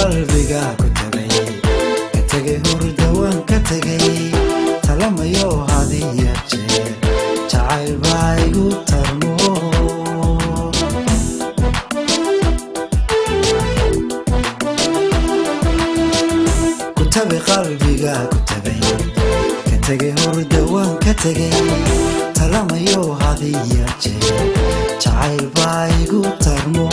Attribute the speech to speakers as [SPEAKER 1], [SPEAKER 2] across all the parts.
[SPEAKER 1] Qalbiga ku tagay, ka tagay hurda waan ka tagay, talamayo hadiya jeer jacayl baa igu tarmo. Ku tagay qalbiga ku tagay, ka tagay hurda waan ka tagay, talamayo hadiya jeer jacayl baa igu tarmo.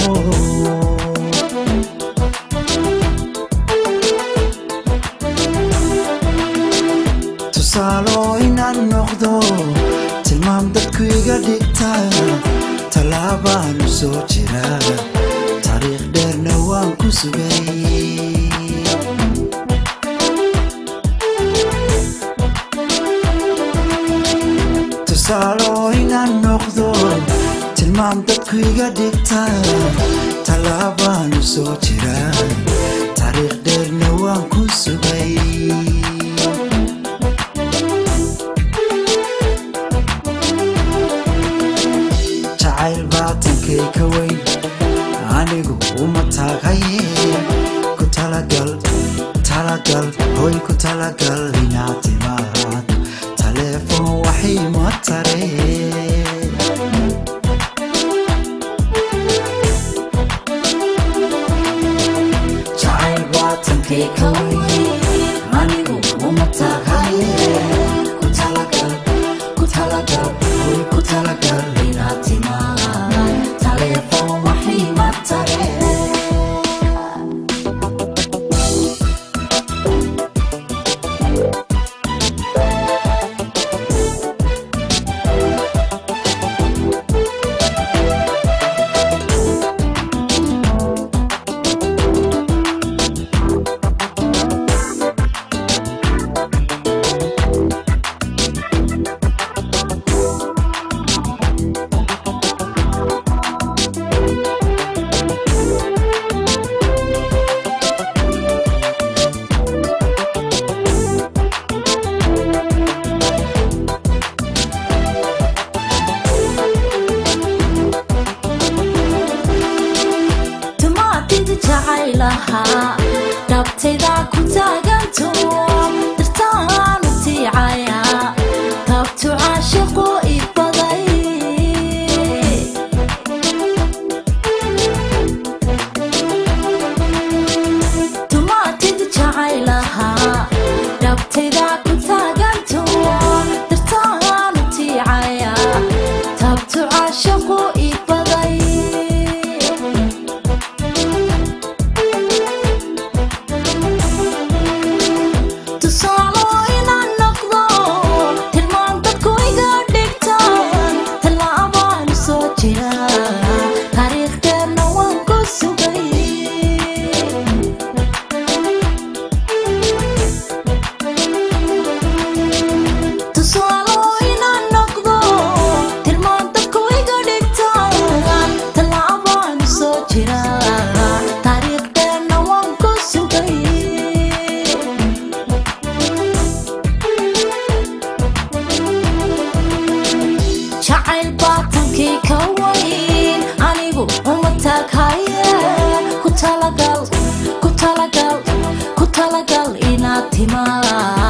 [SPEAKER 1] Tusaalo inaan noqdo, tilmaam dadku iga dhigta, tallaabaan u soo jira, taariikh dheerna waan ku sugay. Tusaalo inaan noqdo, tilmaam dadku iga dhigta, tallaabaan u soo jira, taariikh dheerna waan ku sugay. Jacayl baatankay ka weyn, anigu uma taagaye, ku talagal, talagal, hoy ku talagal inaad timaado, taleefon waxima tare. Jacayl baatankay ka weyn, anigu uma taagaye, ku talagal, ku talagal, hoy ku talagal inaad timaado, taleefon waxima tare.
[SPEAKER 2] Tumaatida jacaylaha dhabtayda ku taaganto, dartaan u tiicaya, tabtu caashiqu i baday. Tumaatida jacaylaha dhabtayda ku taaganto, dartaan u tiicaya, tabtu caashiqu i baday. Tusaalo inaan noqdo, tilmaan dadku iga dhigtaan, tallaabaan u soo jira, taariikhdeenna waan ku sugay. Tusaalo inaan noqdo, tilmaan dadku iga dhigtaan, tallaabaan u soo jira, taariikhdeenna waan ku sugay. Jacayl baatankii ka weyn, anigu uma taaghaye, ku talagal, ku talagal, ku talagal inaad timaad,